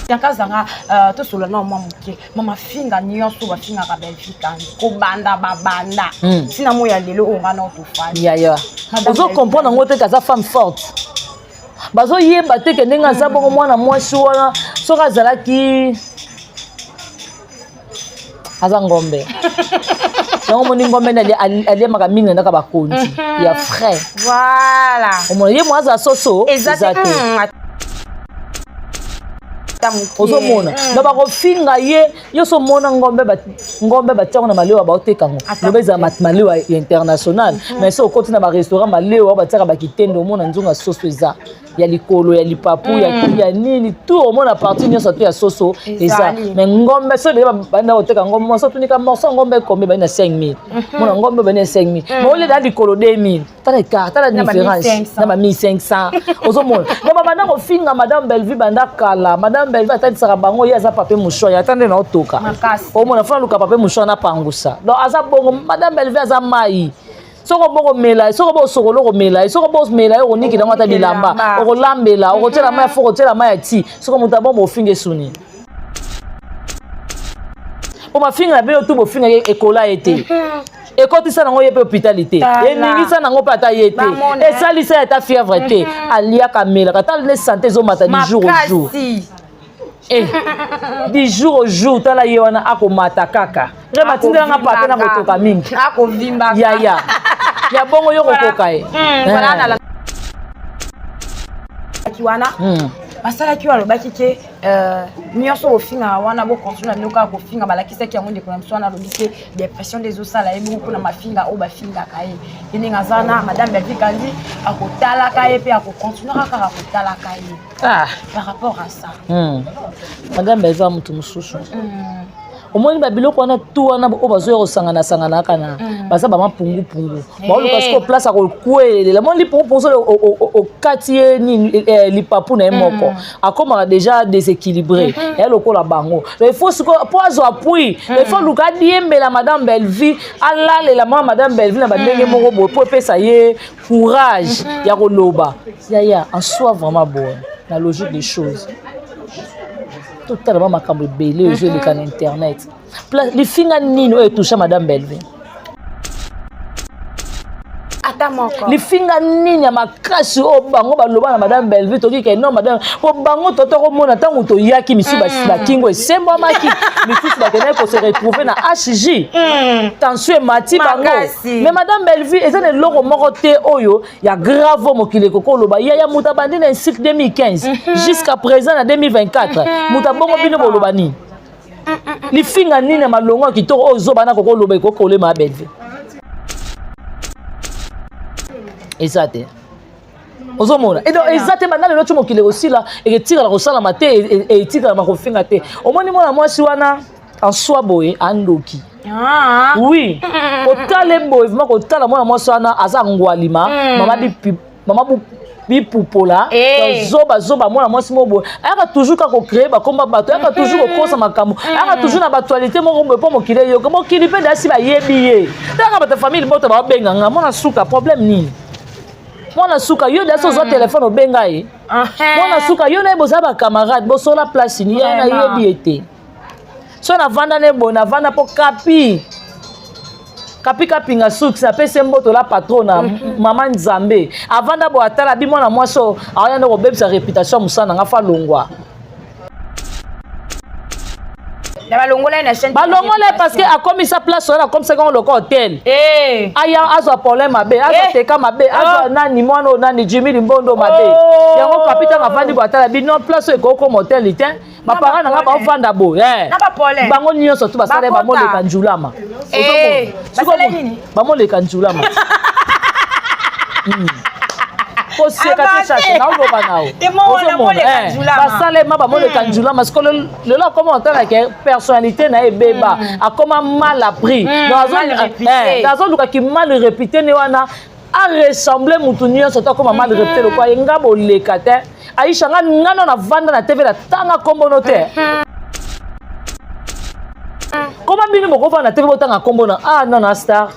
Bianca Zanga, euh, tosolola na mwa moke mama finga nyonso bafingaka Bellevue Kandi kobanda babanda ntina moi ya lelo oyo nga na tofandi. Yaya, ozo comprendre yango te, kaza femme forte, bazoyeba te ke ndenge aza bongo. Mwana mwasi wana, soki azalaki aza ngombe, yango omoni ngombe nde aliemaka mingi na ndaka bakonzi ya frais. Voilà. Omona ye mo aza soso. Eza eza te. te. Ata moke. Ozomona na bakofinga ye nyonso, omona ngombe ngombe batiango na malewa, baoteka yango. Ata loba ezala malewa ya international, mais so okoti na barestaurant, malewa batiaka bakitende, omona nzonga soso eza ya likolo, ya lipapu, ya nini, tout. Omona partie nyonso to ya soso eza. Ezali. Mais ngombe, so ebele banda koteka ngombe, so tunika morceau ngombe ekombe bani na 5000, mona ngombe bani na 5000, mais oleda likolo 2000. Tala écart, tala Na ba différence. 1500. Na ba 1500. Ozomona, donc babanda kofinga madame Bellevue banda kala. Madame Bellevue atalisaka bango ye aza papier mouchoir, ata nde na otoka. Makasi. Omona fona luka papier mouchoir na pangusa. Donc aza bongo, madame Bellevue aza mai. Soki obokomela, soki obosokola, okomela ye. Soki obomela ye, okonikela yango ata bilamba. Bilamba. Okolambela, okotiela mai ya fo, okotiela mai ya ti. Soki moto abomba, ofinga esuni po mafinga na bino tu bofinga ye, ekola ye te, ekotisa nango ye mpe hôpital te. Tala. Eningisa nango mpe ata ye te. Bamona. Esalisa ye ata fièvre te. Aliaka, amelaka, tala nde santé ezomata du jour au jour. Makasi. Eh, du jour au jour, tala ye wana akomata kaka. Nde batindelanga pate na kotoka mingi. Akovimbaka. Yaya ya bongo, yo kokoka ye. Voilà, nalandaki wana. Basalaki oyo alobaki ke nyonso bofingaka wana, bocontinue na bino kaka kofinga. Balakisaki yango ndeko na biso wana, alobi ke dépression nde ezosala ye bongo mpona mafinga oyo bafingaka ye. Ye ndenge aza na madame Bellevue Kandi, akotalaka ye mpe akocontinuaka kaka kotalaka ye. Ah. Par rapport à ça. Madame eza motu mosusu. Omoni babiloko wana tu wana oyo bazoya kosangana-sangana kaka na baza bamapungupungu, baoluka sikoyo place ya kokwelela. Moni lipungupungu, soki okati ye nini, lipapu na ye moko, akomaka déjà déséquilibré ya lokola bango. Donc il faut sikoyo mpo azwa appui, il faut luka adiembela madame Bellevue, alalela mwa madame Bellevue na bandenge moko boye mpo epesa ye courage ya koloba. Yaya, en soi vraiment boye, na logique des choses, totala ba makambo ebele oyo ezoeleka na internet. Lifinga nini oyo etoucha madame Bellevue? Ata moko. Lifinga nini ya makasi oyo bango baloba na madame Bellevue? Toki ke non, madame, po bango toto komona ntango toyaki misusu bakingo esembwamaki, misusu bakendaki kose retrouver na HJ, tension emati bango. Makasi. Mais madame Bellevue eza na eloko moko te oyo ya grave oyo mokili ekoki oloba. Yaya, moto abandi na insulte 2015 jusqu'à présent na 2024, moto abongo bino boloba nini? Lifinga nini ya malongo ya kitoko oyo ozobana koko oloba ekoki kolema ya Bellevue? Eza te. Ozomona, et donc eza te. Banda lelo ti mokili ekosila, eketikala kosalama te, etikala kofinga te. Omoni mwana mwasi wana en soi boye andoki. Ah. Oui, kotala boye vraiment, kotala mwana mwasi wana aza ngwalima, mama bipi, mama bipupola. Eh. Zoba zoba, mwana mwasi moko boye ayaka toujours kaka kocréer bakomba bato, ayaka toujours kokosa makambo, ayaka toujours na baactualité moko boye mpo mokili eyoka. Mokili mpe dasi bayebi ye. Talaka bato ya famille libota baobenganga mwana suka, problème nini? Mwana suka, yo dasi ozwa telefone obenga ye. Mwana suka, yo na ye boza bacamarade, bosola place ni ye. Vraiment. Nayebi ye te. So navanda ne boye, navanda mpo kapi kapi kapinga suki, napesi ye mboto la patrona, mama Nzambe. Avanda boye, atala bi mwana mwasi oyo aoya nde kobebisa réputation ya mosala na nga, fa longwa. Na balongola ye na chaîne. Balongola ye parce que akomisa place wana, akomisaki yango loka hotel. Eh. Aya azwa problème mabe, azwa Eh. teka mabe, azwa Oh. nani, mwana oyo nani, Jimi Limbondo mabe. Oh. Yango kapitane avandi boye, atala bino, place oyo ekokoma hotel te. Baparent na nga baovanda boye, eh. Na bapole. Bango nyonso tu basala ye. Bakota. Bamoleka njulama. Eh, basala nini? Bamoleka njulama. Koseka te. Abate. Chache naoloba nao. Te mo wana moleka njulama. Basalema bamoleka njulama. Sikoyo lelo akoma otalaka personnalité na ye ebeba, akoma mal appris. Donc Mal réputé. azolukaki mal réputé ne wana aressemble mutu nyonso to akoma mal réputé lokwa ye. Nga boleka te. Aisha, nga ngano navanda na TV, natanga nkombono te. Koma bino bokovanda na TV, botanga nkombo na, ah non, na star.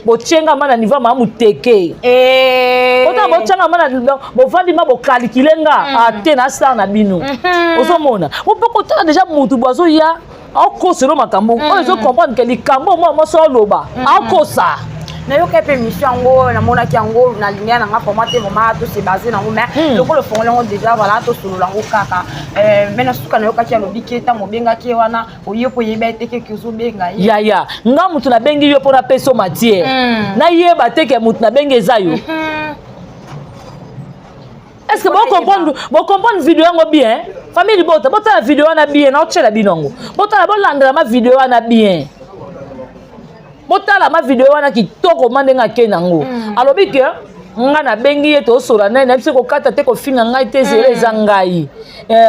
Botienga ma na niveau ma muteke. Eh. Ota botianga ma na bovandi ma bokalikile nga ate na star na bino. Ozomona. Opo kotala déjà mutu bozo ya akoselo makambo oyo ezo comprendre que likambo mwa mwasi oloba akosa. Nayoka mpe émission yango, namonaki yango, nalingai nanga vraiment te, vraiment tose base nango, mais lokola ofongoli yango déjà, voilà, tosolola yango kaka. Mais na suka nayokaki alobi ke ntango obengaki ye wana, oye po oyeba ete keke ozobenga ye. Yaya, nga mutu nabengi yo mpo napesa yo matière, nayeba te ke mutu nabengi eza yo. Est ce que bocomprendre, bocomprendre video yango bien? Famille libota, botala video wana bien, naotiela bino yango, botala, bolandela ma video wana bien, botala ma video wana kitoko ma ndenge ake nango. Alobi ke nga nabengi ye, tosola naye, nayebi soki kokata te, kofinga ngai te, zela eza ngai.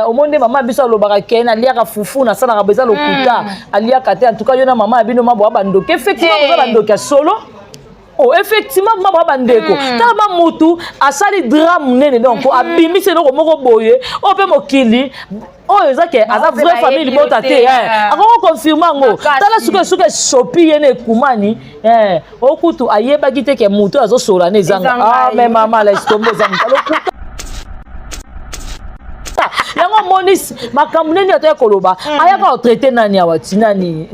Omoni nde mama biso alobaka ke naliaka fufu, nasalaka bo, eza lokuta, aliaka te. En tout cas, yo na mama ya bino ma boya bandoki, effectivement boza bandoki ya solo. Oh, effectivement ma boya bandeko. Tala ma mutu asali drame monene, donc abimisi eloko moko boye oyo mpe mokili oyo eza ke aza Bango mpe vraie famille bayebi libota yo te te, akoki confirme yango. Makasi. Tala sikoyo, soki esopi ye na ekumani, okutu ayebaki te ke motu azosola na ezanga. Eza Ah, ngai. mais mama, laisse tomber, eza motu alokuta yango. Omoni makambo nini atoya koloba, ayaka kotraite nani awa ti nani,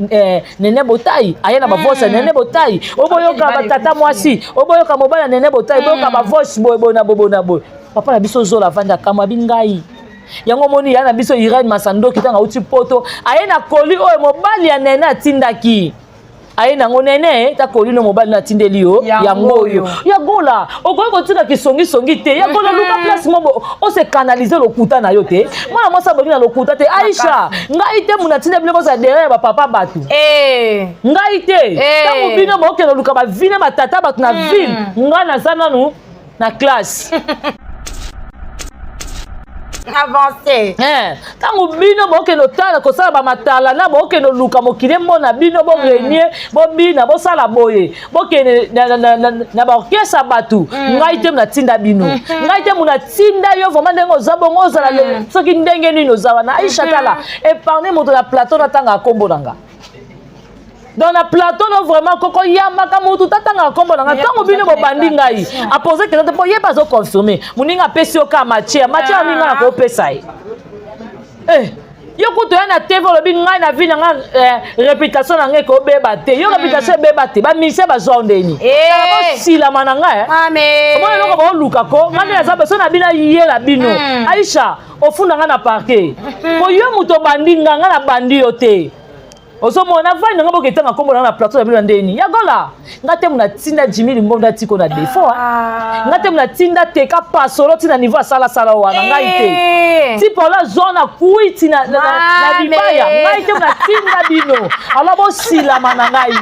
Nene Botai, aye na bavoice ya Nene Botai oyo boyoka, Libala batata ekufi. mwasi oyo boyoka, mobali ya Nene Botai boyoka, bavoice boye boye na boye boye na boye. Papa na biso Zola avandi, akamwa bi ngai yango. Omoni ya na biso Irene Masandoki, ntango auti Poto, aye na koli oyo mobali ya Nene atindaki, aye nango. Nene, ta koli no mobali no atindeli yo. Yango yango oyo. oyo. Yagola, okoki kotika kisongisongi te. Yagola, luka place mo ose canaliser lokuta na yo te. Mwana mwasi abongi na lokuta te. Aisha, ngai te muna atinda bino bozala derrière ya bapapa bato. Ngai te. Ntango bino bokende oluka bavile, batata bato na ville, ngai naza nanu na classe. Avancé. Ntango bino bokende otala kosala bamatala na bokende oluka mokili emona bino, borenie, bobina, bosala boye, bokende na baorchestre ya bato, ngai te natinda bino. Ngai te mu natinda yo. Vraiment, ndenge oza bongo, ozala soki ndenge nini oza wana. Aisha, tala, épargne moto na plateau natangaka nkombo na nga. Donc na plateau no, vraiment, koko yambaka motu tatangaka nkombo na nga. Ntango bino bobandi ngai, apose question te mpo ye bazoconfirme. Moninga apesi yo ka matière, matière aninga na koopesa ye. Yo kutu ya na TV, olobi ngai na vie na nga, réputation na ngai ekobeba te. Yo réputation ebeba te, bamusicien bazwa ndeni bosilama na ngai. Omona eloko baoluka ko ngai nde naza beso na bino, ayela bino. Aisha, ofunda ngai na parquet po yo moto obandi nga, ngai nabandi yo te. Ozomona vandi nanga, boke etanga nkombo nanga na plateau na bino na ndeni. Yagola, nga te mu natinda Jimi Limbondo atiko na défaut. Nga te mu natinda teka pasolo ntina niveau asalasala wana, ngai te. Ti Paul azwa na kwiti na libaya, ngai te mu natinda bino. Alors bosilama na ngai.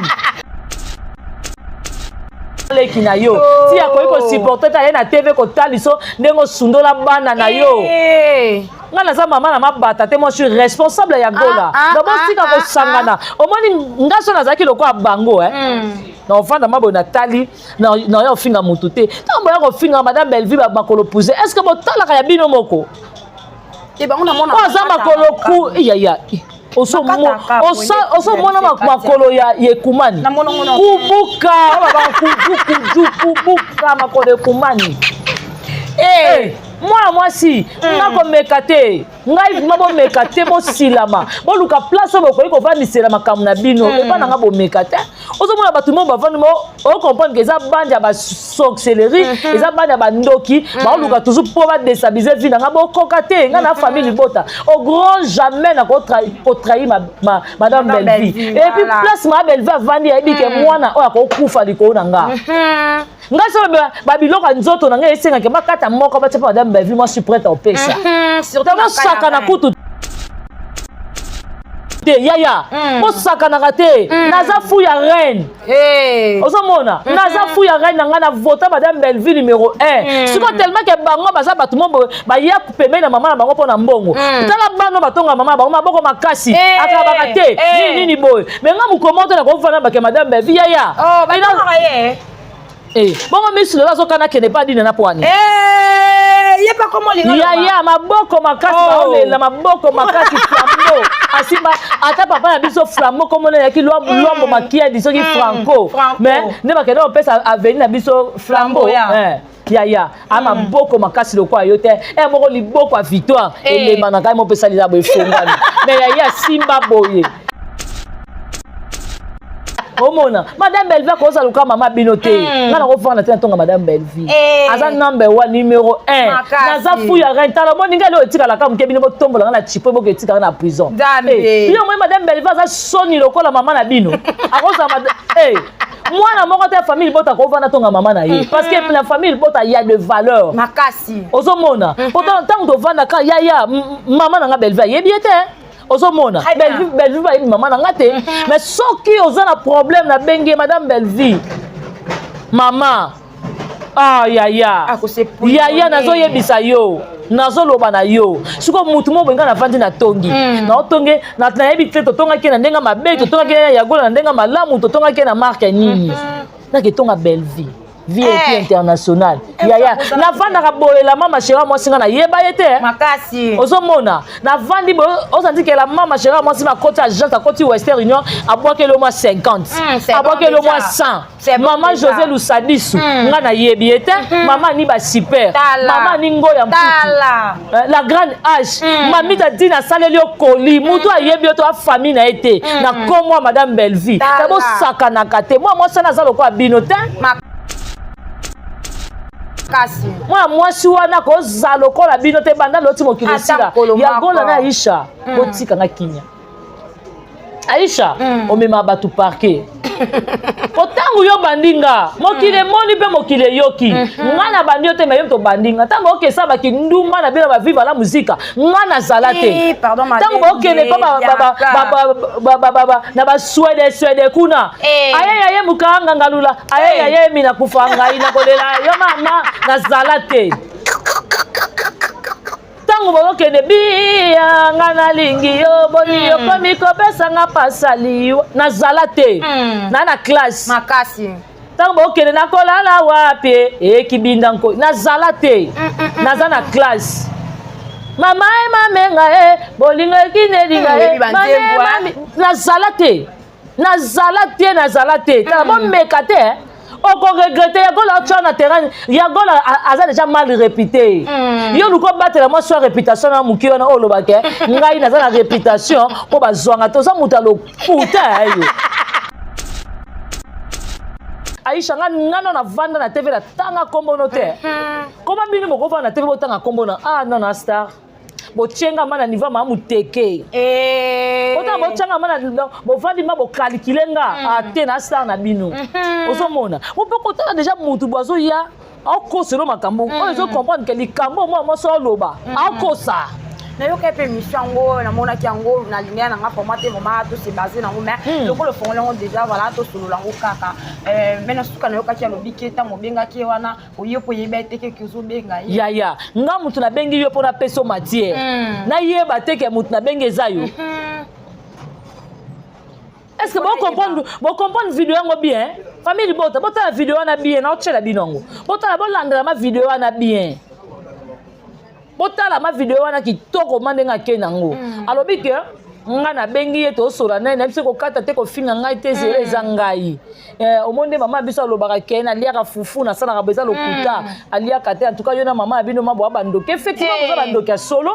Leki na yo ti akoki kosupporte te, aye na TV kotaliso ndenge osundola bana na yo. Nga naza mama na mabata te, moi je suis responsable ya Gola. Donc botika kosangana. Omoni nga so nazalaki lokola bango, na ofanda ma boye, natali naoya kofinga motu te. Ntango boya kofinga madame Bellevue makolo puse, est ce que botalaka ya bino moko? Oyo aza makolo ku yaya, osomona makolo ya ekumani kubuka, kujukuju kubuka, makolo ekumani. Mwana mwasi, nga komeka te. Ngai vraiment, bomeka te, bosilama, boluka place oyo bokoki kovandisela makambo na bino. Epa na nga, bomeka te. Ozomona bato mo bavandi mo, ocomprendre ke eza bande ya basorcellerie, eza bande ya bandoki, baoluka toujours mpo badéstabiliser vie na nga. Bokoka te. Nga na famille libota, au grand jamais na kotrahir madame Bellevue. Et puis place ma Bellevue avandi, ayebi ke mwana oyo akokufa likolo na nga. Ngai so babiloko ya nzoto na ngai esengaki bakata moko batia mpo madame Bellevue, moi suis prête opesa. Bosakana kutu te, yaya, bosakanaka te. Naza fu ya reine, ozomona, naza fu ya reine na ngai. Na vota madame Bellevue numéro 1. Sikoyo tellement ke bango baza bato mo baya pembeni na mama na bango mpo na mbongo. Tala bano batonga mama na bango maboko makasi, akabaka te nini nini boye. Mais nga mokomo te, nakovanda bake madame Bellevue, yaya. Bongo misu lelo azokana kende pa dine na pwani. Yaya, maboko makasi, baolela maboko makasi flambo. Flambeau asimba ata papa na biso Flambeau komona eyaki Lwambo Makiadi soki Franco mais nde bakende kopesa avenue na biso Flambeau yaya a maboko makasi lokola yo te e moko liboko ya victoire elemba na ngai mopesa lilabo efongami mais yaya asimba boye. Omona madame Bellevue akozala lokola mama bino te. Nga nakofanda te natonga madame Bellevue. Aza number one, numéro 1. Naza fu ya reine. Tala, omoni ngai lelo etikalaka moke, bino botombola nga na chipo boke etikaka na prison. Bino omoni madame Bellevue aza soni lokola mama na bino. Akozala mwana moko te ya famille libota kovanda tonga mama na ye, parce que la famille libota ya de valeur. Makasi. Ozomona, pourtant ntango tovandaka, yaya, mama na nga Bellevue ayebi ye te. Ozomona, Bellevue bayebi mama na nga te, mais soki oza na problème, nabengi ye madame Bellevue, mama. Ah, yaya, yaya, nazoyebisa yo, nazoloba na yo sikoyo, mutu moko boye, ngai navandi natongi, naotonge, nayebi te totongaki na ndenge mabe, totongaki na yagola na ndenge malamu, totongaki na marque nini, naketonga Bellevue VIP international. Yaya, navandaka boyela mama shera mwasi, nga nayeba ye te. Makasi. Ozomona, navandi boye, ozandikela mama shera mwasi, nakoti agence, akoti Western Union, abwakeli mwa 50, abwakeli mwa 100. Mama José Lusadisu, nga nayebi ye te. Mama ni basuper, mama ni ngoya mputu, la grande h, mamita dina, asaleli yo koli, mutu ayebi yo to afamille na ye te, na kombo ya madame Bellevue. Na bosakanaka te, mwa mwasi wana aza lokola bino te. Kasi mwana mwasi wana kozala lokola bino te. Banda loti mokili esila, yagola na Aisha, botikanga kimia. Aisha, omema bato parquet po ntango yo bandi nga, mokili emoni mpe mokili eyoki. Nga na bandi yo te, me yo tobandi nga. Ntango okesa bakindumba na bino, baviva la muzika, nga nazala te. Ntango bokende mpa na baswede swede kuna, aye yaye mokanga ngalula, aye yaye mina kufa, ngai nakolela yo mama, nazala te. Ntango bokokende biya, nga nalingi yo, boni yokomi kopesanga pasali, nazala te, na classe. Makasi. Ntango bokende nakolala wapi, ekibinda nko, nazala te, naza na classe. Mama e mamenga e bolingo ekinelinga e nazala te, nazala te, nazala te. Tala, bomeka te, okoregretter. Yagola otya na terrain, Yagola aza déjà mal réputé. Yo luka obatela mwa swa réputation na moki wana oyo olobake ngai naza na réputation mpo bazwanga te. Oza moto ya lokuta yo. Aisha, nga ngano navanda na TV, natanga nkombo no te. Koma bino bokovanda na TV, botanga nkombo na ah non, na star botienga ma na niveau ma muteke, otanga botianga ma na bovandi ma bokalikile nga ate na star na bino. Ozomona mpo kotala déjà mutu bo azoya akoselo makambo oyo, ezocomprendre ke likambo mwa mwasi oloba akosa. Nayoka mpe émission yango, namonaki yango, nalingai nanga format te, vraiment tose base nango, mais lokola ofongoli yango déjà, voilà, tosolola yango kaka. Mais na suka nayokaki alobi ke ntango obengaki ye wana, oye mpo oyeba ete keke ozobenga ye. Yaya, nga mutu nabengi yo mpo napesa yo matière, nayeba te ke mutu nabengi eza yo. Est ce que bocomprendre, bocomprendre video yango bien? Famille libota, botala video wana bien, naotiela bino yango, botala, bolandela ma video wana bien, botala ma video wana kitoko ma ndenge ake nango. Alobi ke nga nabengi ye, tosola naye, nayebi soki kokata te, kofinga ngai te, zela eza ngai. Omoni nde mama ya biso alobaka ke naliaka fufu, nasalaka bo, eza lokuta, aliaka te. En tout cas, yo na mama ya bino mabwa bandoki, effectivement boza bandoki ya solo.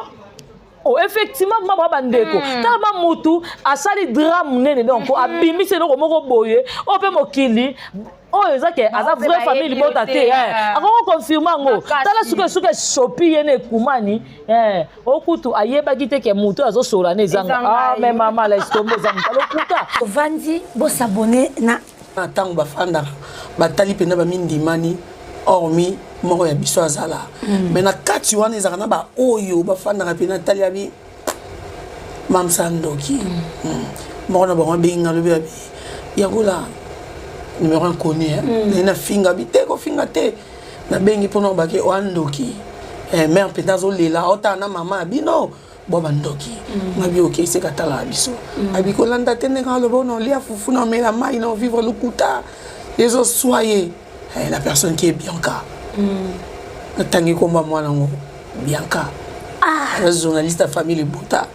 Oh, effectivement mabwa bandeko. Tala ma mutu asali drame monene, donc abimisi eloko moko boye oyo mpe mokili oyo eza ke aza vraie famille libota te, akoki confirme yango. Tala sikoyo, soki esopi ye na ekumani okutu ayebaki te ke motu azosola na ezanga. Ah, mais mama, laisse tomber, eza motu alokuta. Ovandi, bosabone na Na ntango bafandaka, batali mpenza bamindimani, hormis moko ya biso azala, mais na kati wana ezalaka na baoyo bafandaka mpena tali abi mamsa ndoki. Moko na bango abengi, alobi abi yakola numéro inconnu, naye nafinga abi te, kofinga te, nabengi mpona obake oa ndoki, mare mpenza azolela, aotala na mama ya bino bwa bandoki. Ngabi oke eseka, atalaka biso, abi kolanda te ndenge aloba na olia fufu, na omela mai, na ovivre lokuta ezoswa ye. La personne qui est Bianca, natangi komba mwana yango Bianca, aza journaliste ya famille libota.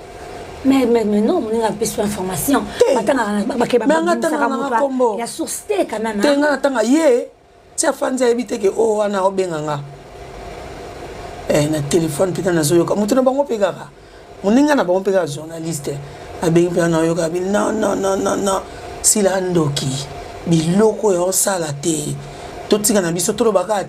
Mais, mais, mais non, moninga apesi yo information. Batangaka bake Mais nga tanga na kombo. Ya source te quand même. Te nga natanga ye ti afandi ayebi te ke oyo wana obenga nga eh, na telefone mpenza nazoyoka moto na bango mpe kaka moninga na bango mpe kaka journaliste abengi mpenza nayoka bi non non non non non sila ndoki biloko oyo osala te totika na biso tolobaka.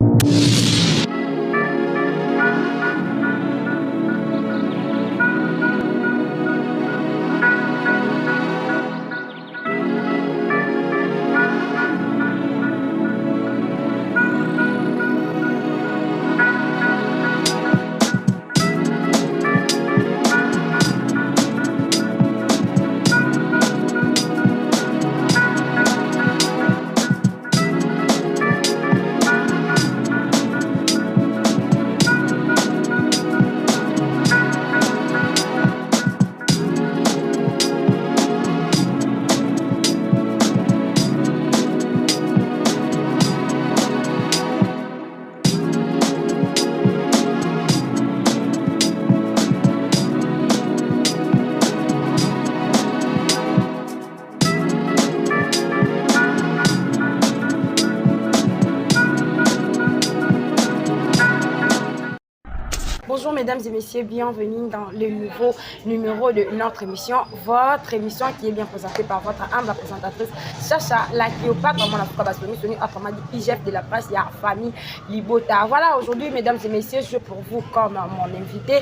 Bonjour mesdames et messieurs, bienvenue dans le nouveau numéro de notre émission, votre émission qui est bien présentée par votre humble présentatrice Chacha la Cléopâtre, mon avocat Basoni, Soni, autrement dit IGF de la presse, il y a famille Libota. Voilà, aujourd'hui mesdames et messieurs, je pour vous comme mon invité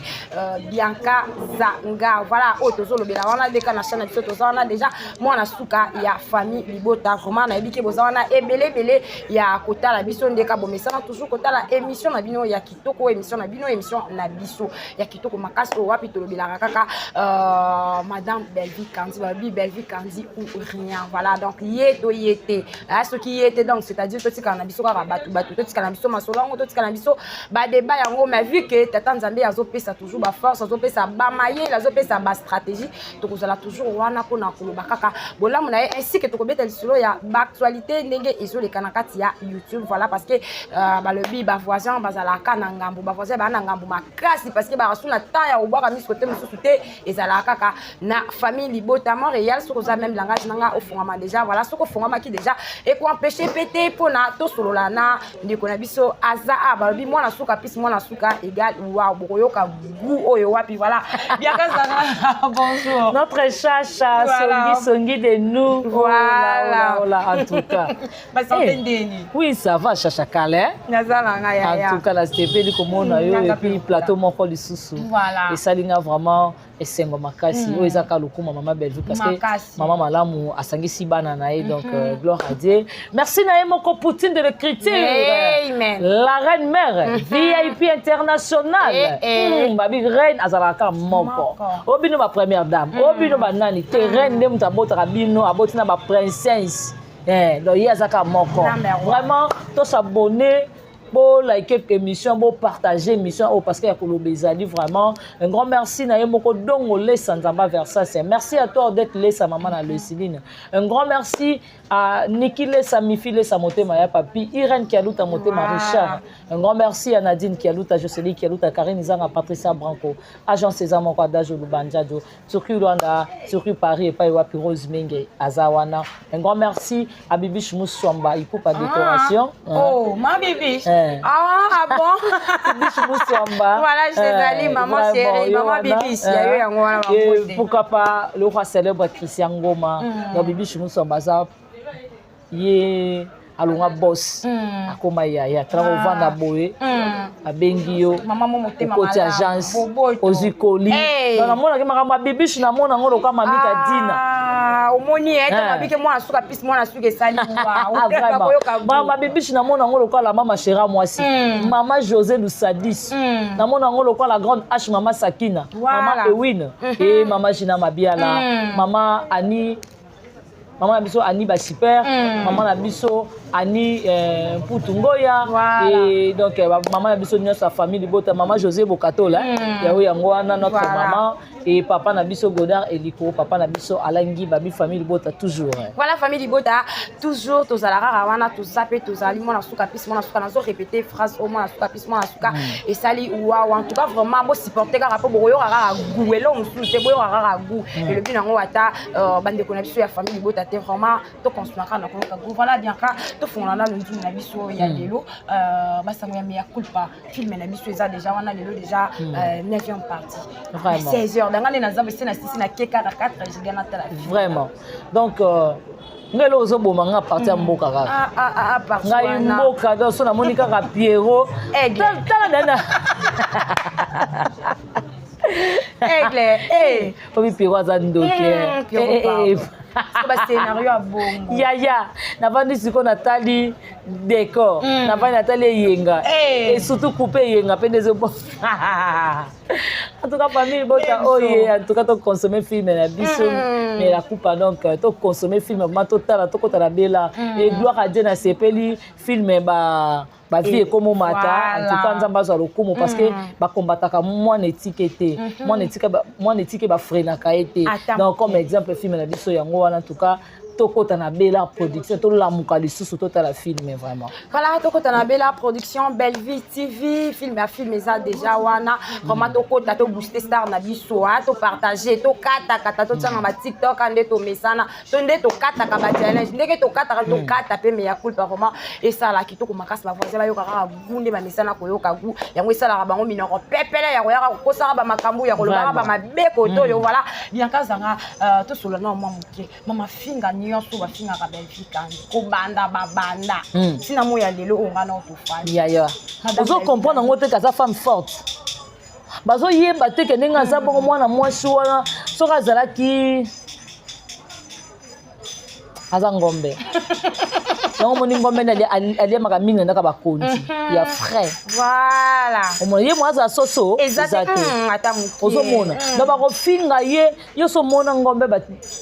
Bianca Zanga. Voilà, oyo tozolobela wana deka na chaîne na biso toza wana déjà mwana suka ya famille Libota. Vraiment nayebi ke boza wana ebele ebele ya kotala biso ndeka bomesana toujours kotala émission na bino ya kitoko, émission na bino, émission na biso ya kitoko makasi oyo wapi tolobelaka kaka madame Bellevue Kandi, balobi Bellevue Kandi ou rien. Voilà, donc ye to ye te, soki ye te, donc c'est-à-dire totikala na biso kaka bato bato, totikala na biso masolo yango, totikala na biso badébat yango. Mais vu que tata Nzambe azopesa toujours baforce, azopesa bamayele, azopesa bastratégie, tokozala toujours wana mpona koloba kaka bolamu na ye, ainsi que tokobeta lisolo ya baactualité ndenge ezoleka na kati ya YouTube. Voilà, parce que balobi bavoisin bazalaka na ngambo, bavoisin baa na ngambo makasi, parce que bakasu na temps ya kobwaka miso te mosusu te, ezalaka kaka na famille Libota Montréal. Soki oza même langage nanga ofungama déjà, voilà, soki ofungwamaki déjà, ekoempêche mpe te mpona tosolola na ndeko na biso aza a balobi mwana suka pisi mwana suka égal wow, bokoyoka goût oyo wapi. Voilà, Bianca Zanga, bonjour. Notre Chacha. Voilà. Songi songi de nous. Voilà. Oh là, oh là, en tout cas. Basanté Eh, ndeni? Oui, ça va, Chacha Kale. Naza na ngai En yaya. tout cas, nasepeli komona yo Nanga et puis mpe plateau moko lisusu. Voilà. Esalinga vraiment esengo makasi. Oyo eza kaka lokuma mama Bellevue parce que Makasi. mama malamu asangisi bana na ye, donc gloire à Dieu. Merci na ye moko Poutine de l'écriture. Amen. La reine mère, VIP international. Eh, eh. Babi reine azalaka moko. Moko. Oyo bino ba première dame, oyo bino banani te, reine nde moto abotaka bino, aboti na baprincesse. Eh, donc ye azaka moko. Number one. Vraiment, tos'abonner, bolike émission, bopartage émission oyo parce que ya koloba ezali. Vraiment un grand merci na ye moko Dongo Lesa Nzamba Versas. Merci à toi Odette Lesa, mama na Lesiline. Un grand merci à Niki Lesa, Mifi Lesa, motema ya papi Irène Kialuta, motema Richard. Un grand merci à Nadine Kialuta, Jocelyne Kialuta, Karine Zanga, Patricia Branco, agent César moko Adajo Lubanjajo, Turquie Luanda, Turquie Paris epai wapi Rose Menge aza wana. Un grand merci à Bibiche Mousswamba Ipupa décoration. Oh, ma bibiche. Eh. Ah, ah bon. Bibiche Mousswamba. Voilà, je te salue, maman vraiment, chérie, yo maman wana, Bibiche, ya yo yango wana Et bambote. pourquoi pas le roi célèbre Christian Ngoma. Donc Bibiche Mousswamba aza ye alonga boss, akoma yaya tala kovanda boye, abengi yo, Mama mo motema okoti malamu, agence, boboto. ozwi koli. Hey. Donc namonaki makambo ya Bibiche, namona yango lokola mamita Dina. Ah, omoni ye ntango Eh. abiki mwana suka pisi mwana suka esali. Ah, vraiment, mama Bibiche, namona yango lokola mama Shera mwasi, mama José Lusadis, namona yango lokola la grande H, mama Sakina, Voilà. mama Ewine et mama Gina Mabiala, mama Ani, mama na biso Ani Basiper, mama na biso Ani Mputu Ngoya. Voilà. Et donc mama na biso nyonso ya famille Libota, mama José Bokatola, yayo yango wana notre Voilà. maman. Et papa na biso Godard Eliko, papa na biso Alangi Babi, famille Libota toujours. Voilà, famille Libota toujours, tozala kaka wana, toza mpe tozali mwana suka pisi mwana suka. Nazo répéter phrase o mwana suka pisi mwana suka esali wawa. En tout cas, vraiment bosupporte kaka mpo bokoyoka kaka goût, eloko mosusu te, boyoka kaka goût. Elobi nango ata bandeko na biso ya famille Libota te, vraiment tokonsomaka kaka na koyoka goût. Voilà, Bianca, tofongola nano nzungu na biso ya lelo, basango ya mea culpa. Film na biso eza déjà wana lelo, déjà 9e partie. Vraiment. 16 heures danga nde naza bese na sisi na ke kaka 4 giga natala film. Vraiment. Donc ngai eloko ozoboma nga parti ya mboka kaka. Ah, ah, ah, ah, partie Ngai wana. mboka, donc so namoni kaka Pierrot. Aigle. Tala nana. Aigle, eh. Obi Pierrot aza ndoki. Pierrot, Eh, eh, eh. Parce que bascénario ya bongo. Yaya, navandi sikoyo, natali décor, navandi, natali eyenga. Eh. Et surtout coupe eyenga mpe nde ezobo. En tout cas, famille bota Biso. oye, en tout cas toconsommer film na biso mais la coupe. Donc toconsommer film vraiment, totala, tokota na bela et gloire à Dieu, nasepeli film ba bavie ekomomata. En tout cas, Nzambe azwa lokumu parce que bakombataka mwana etike te, mwana etike, mwana etike bafreinaka ye te. Ata Donc comme exemple, film na biso yango wana. En tout cas, tokota na Bela Production, tolamuka lisusu, totala film vraiment. Voilà, tokota na Bela Production, Belleville TV, film ya film eza déjà wana. Vraiment tokota, tobooste star na biso, topartage, tokatakata, totianga ba TikTok nde tomesana to nde tokataka bachallenge ndenge tokataka, tokata mpe mea culpa. Vraiment esala kitoko makasi, bavoisin bayoka kaka goût nde bamesana koyoka goût yango, esalaka bango minoko pepele ya koyaka kokosaka bamakambo ya kolobaka bamabeko to oyo. Voilà, Bianca azanga tosolola na mwa moke. Mama finga nyonso bafingaka Bellevue Kandi kobanda babanda ntina mo ya lelo oyo nga na otofandi. Yaya, ozocomprendre yango te, kaza femme forte, bazoyeba te ke ndenge aza bongo mwana mwasi wana, soki azalaki aza ngombe yango, omoni ngombe nde aliemaka mingi na ndaka bakonzi ya frais. Voilà. Omona ye mo azala soso. Eza eza te te. Ata moke. Ozomona, donc bakofinga ye nyonso. Omona ngombe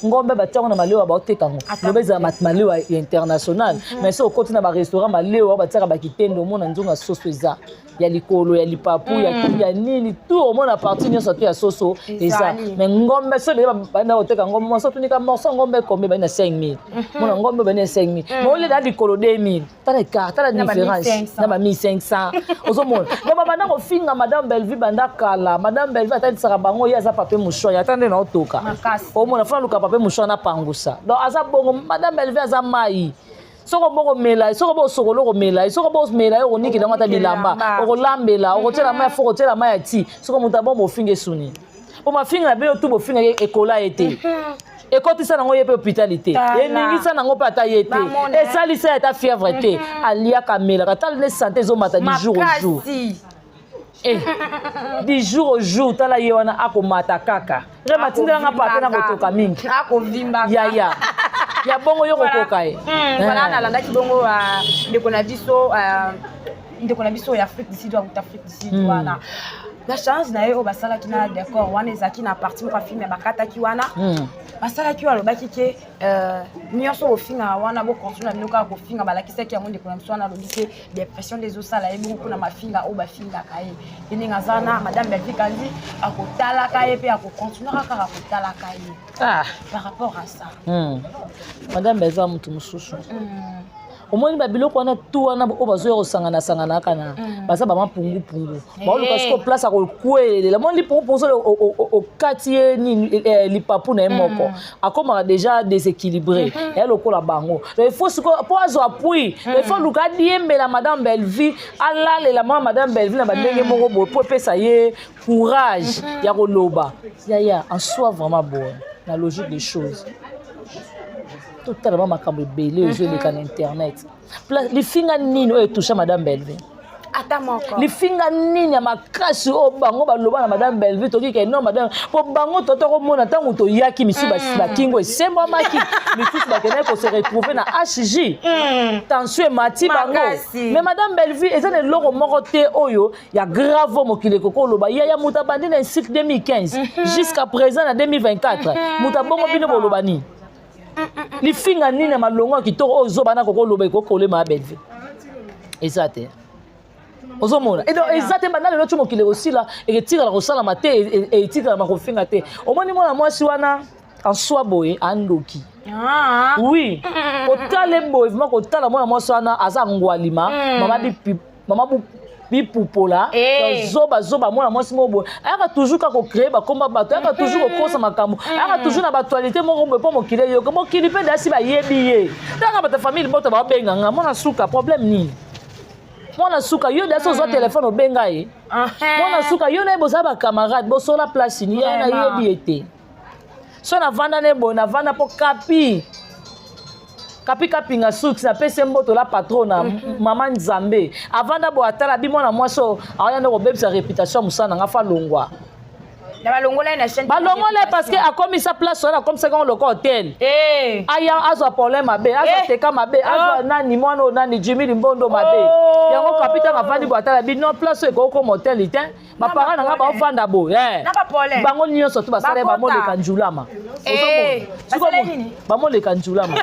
ngombe batiango na malewa, baoteka yango. Ata loba ezala malewa ya international, mais so okoti na barestaurant, malewa batiaka bakitende, omona nzonga soso eza ya likolo, ya lipapu, ya nini tout, omona partie nyonso to ya soso eza. Ezali. Mais ngombe so deja banda koteka ngombe, moso otunika morceau ngombe kombe bani na 5000, mona ngombe bani na 5000, mais olela likolo 2000. Tala écart, tala Na ba différence. 1500. Na ba 1500. Ozomona, donc babanda kofinga madame Bellevue banda kala. Madame Bellevue atalisaka bango ye aza papier mouchoir, ata nde na otoka. Makasi. Omona fana luka papier mouchoir na pangusa. Donc aza bongo madame Bellevue, aza mai soko bokomela, soko bosokola okomela, soko bomela ye okonikela yango ata bilamba. Okonikela. Okolambela, okotiela mai ya fo, okotiela mai ya ti. Soko moto abo bofinga esuni po mafinga na bino tu, bofinga ye ekola ye te, ekotisa nango ye mpe hôpital te. Tala. Eningisa nango mpe ata ye te. Bamona. Esalisa ye ata fièvre te, aliaka, amelaka. Tala nde santé ezomata du jour au jour. Makasi. Eh, du jour au jour, tala ye wana akomata kaka. Rema atindelanga pate na kotoka mingi. Akovimbaka. Yaya ya bongo yo kokoka ye. Voilà, nalandaki bongo ndeko na biso, ndeko na biso ya Afrique du Sud, auta Afrique du Sud wana, na challenge na ye oyo basalaki na décor wana, ezalaki na partie moko ya film ya bakataki wana. Basalaki oyo alobaki ke nyonso bofingaka wana, bocontinue na bino kaka kofinga. Balakisaki yango ndeko na biso wana, alobi ke dépression nde ezosala ye bongo mpona mafinga oyo bafingaka ye. Ye ndenge aza na madame Bellevue Kandi, akotalaka ye mpe akocontinuaka kaka kotalaka ye. Par rapport à ça? Madame eza motu mosusu. Omoni babiloko wana tu wana oyo bazoya kosangana-sangana kaka na baza bamapungupungu, baoluka siko place ya kokwelela. Moni lipungupungu, soki okati ye nini, lipapu na ye moko akomaka déjà déséquilibré eya lokola bango. Donc il faut siko mpo azwa appui, il faut luka adiembela madame Bellevue, alalela mwa madame Bellevue na bandenge moko boye mpo epesa ye courage ya koloba. Yaya, en soi vraiment boye na logique des choses, totala ba makambo ebele oyo ezoeleka na internet. Lifinga nini oyo etoucha madame Bellevue? Ata moko. Lifinga nini ya makasi oyo bango baloba na madame Bellevue? Toki ke non, madame, mpo bango toto komona ntango toyaki misusu bakingo esembwamaki, misusu bakendaki kose retrouver na HJ, tension emati bango. Makasi. Mais madame Bellevue eza na eloko moko te oyo ya grave oyo mokili ekoki oloba. Yaya, moto abandi na insulte 2015 jusqu'à présent na 2024, moto abongo bino boloba nini? Lifinga nini ya malongo ya kitoko oyo ozobana kokoloba ekoki kolema ya Bellevue? Eza te. Ozomona, et donc eza te banda lelo ti mokili ekosila, etikala kosalama te, etikalama kofinga te. Omoni mwana mwasi wana en soi boye andoki. Oui, kotala boye vraiment, kotala mwana mwasi wana aza ngwalima, mama bipi, mama bipupola. Zoba zoba, mwana mwasi moko boye ayaka toujours kaka kocréer bakomba bato, ayaka toujours kokosa makambo, ayaka toujours na baactualité moko boye mpo mokili eyoka. Mokili mpe dasi bayebi ye. Taka bato famille libota baobenganga mwana suka, problème nini? Mwana suka, yo dasi ozwa telefone obenga ye. Mwana suka, yo na ye boza bacamarade, bosola place ni ye, nayebi ye te. So navanda ne boye, navanda mpo kapi kapi kapinga suki, napesi ye mboto la patrona, mama Nzambe. Avanda boye, atala bi mwana mwasi oyo aoya nde kobebisa réputation ya mosala na nga, fa longwa. Na balongola ye na chaîne. Balongola ye parce que akomisa place wana, akomisaki yango loka hotel. Aya azwa problème mabe, azwa teka mabe, azwa nani, mwana oyo nani, Jimi Limbondo mabe. Yango kapitane avandi boye, atala bi non, place oyo ekokoma hotel te, baparent na nga baovanda boye. Na baproblème. Bango nyonso to basala ye. Bakota. Bamoleka njulama. Basala nini? Bamoleka njulama.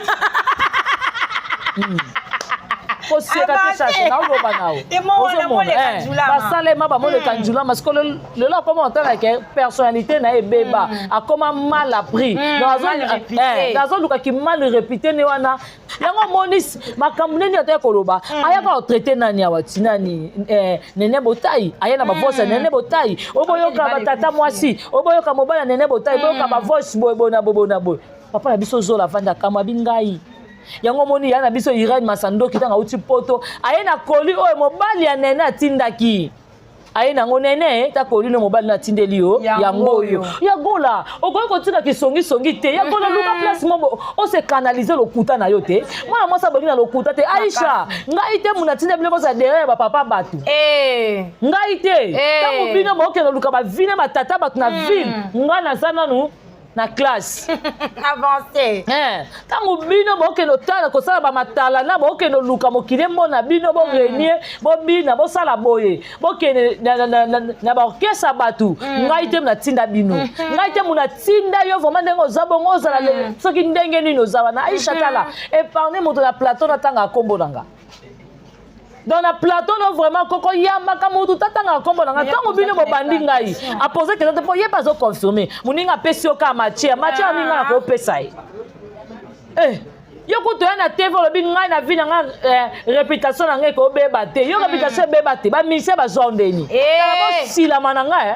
Koseka te. Avancé. Chacha, naoloba nao. Te mo wana moleka njulama. Basalema bamoleka njulama. Siko lelo akoma otala ke personnalité na ye ebeba, akoma mal appris. Donc, Mal réputé. Azolukaki mal réputé ne wana. Yango omoni makambo nini atoya koloba, ayaka kotraiter nani awa ti nani, Nene Botai, aye na bavoice ya Nene Botai oyo boyoka. Libala Batata ekufi. mwasi oyo boyoka, mobali ya Nene Botai, boyoka bavoice boye boye na boye boye na boye. Papa na biso Zola avandi, akamwa bi ngai. Yango omoni ya na biso Irene Masandoki, ntango auti Poto, aye na koli oyo mobali ya Nene atindaki, aye nango. Nene, ta koli no mobali no atindeli yo. Yango yango oyo. oyo. Yagola, okoki kotika kisongisongi te. Yagola, luka place moko ose canaliser lokuta na yo te. Mwana mwasi abongi na lokuta te. Aisha, ngai te muna atinda bino boza derrière ya bapapa bato. Ngai te. Ntango bino bokende luka bavine batata bato na ville, ngai naza nanu na classe. Avancé. Ntango bino bokende otala kosala bamatala na bokende oluka mokili emona bino, borenie, bobina, bosala boye, bokende na baorchestre ya bato, ngai te natinda bino. Ngai te natinda yo. Vraiment, ndenge oza bongo, ozala soki ndenge nini oza wana. Aisha, tala, épargne moto na plateau natanga nkombo na nga. Donc na plateau no, vraiment, koko yambaka motu tatangaka nkombo na nga. Ntango bino bobandi ngai, apose question te mpo ye mpe azoconfirme. Moninga apesi yo kaka matière, matière nini ngai nakopesa ye? Yo kutu oya na TV, olobi ngai na vie na nga, réputation na ngai ekobeba te. Yo réputation ebeba te, bamusicien bazwa ndeni. Bosilama na ngai.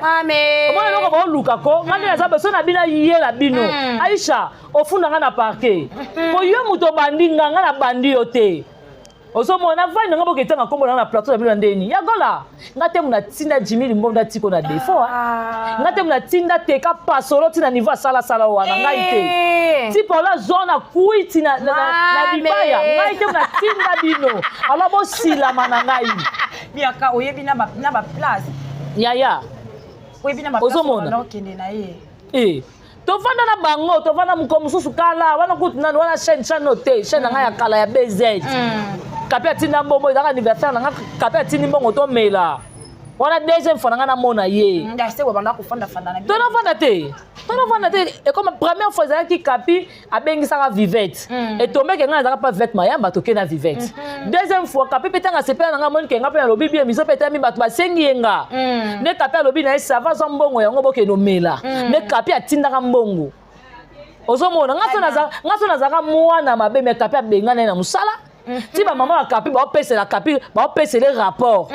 Omona eloko baoluka ko ngai nde naza beso na bino, ayela bino. Aisha, ofunda ngai na parquet po yo moto obandi nga, ngai nabandi yo te. Ozomona vandi nanga, boke etanga nkombo nanga na plateau na bino na ndeni. Yagola, nga te muna tinda Jimi Limbondo atiko na défaut. Nga te muna tinda teka pasolo ntina niveau asalasala wana, ngai te. Ti paola azwa na kwiti na libaya, ngai te muna tinda bino. Alors bosilama na ngai. Biaka, oyebi na baplace. Yaya. Oyebi na baplace. Ozomona. Okende na ye. Tovanda na bango, tovanda moko mosusu kala wana kutu nani wana, chaîne chaîne te, chaîne na ngai ya kala ya BZ. Kapi atinda mbongo, ezalaka anniversaire na nga, Kapi atindi mbongo tomela wana. Deuxième fois na ngai namona ye. Tonafanda te, tonafanda te. Ekoma première fois ezalaki Kapi abengisaka Vivette, etombeke ngai nazalaka mpa Vivette Mayamba, toke na Vivette. Deuxième fois, Kapi mpe ntango asepela na ngai, amoni ke ngai mpe nalobi bien, miso mpe etami, bato basengi ye nga nde. Kapi alobi na ye: "Sava, azwa mbongo yango, bokende omela." Nde Kapi atindaka mbongo. Ozomona, nga so nazalaka mwana mabe, me Kapi abengana ye na mosala. Ti bamama ya Kapi baopesela Kapi, baopesele rapport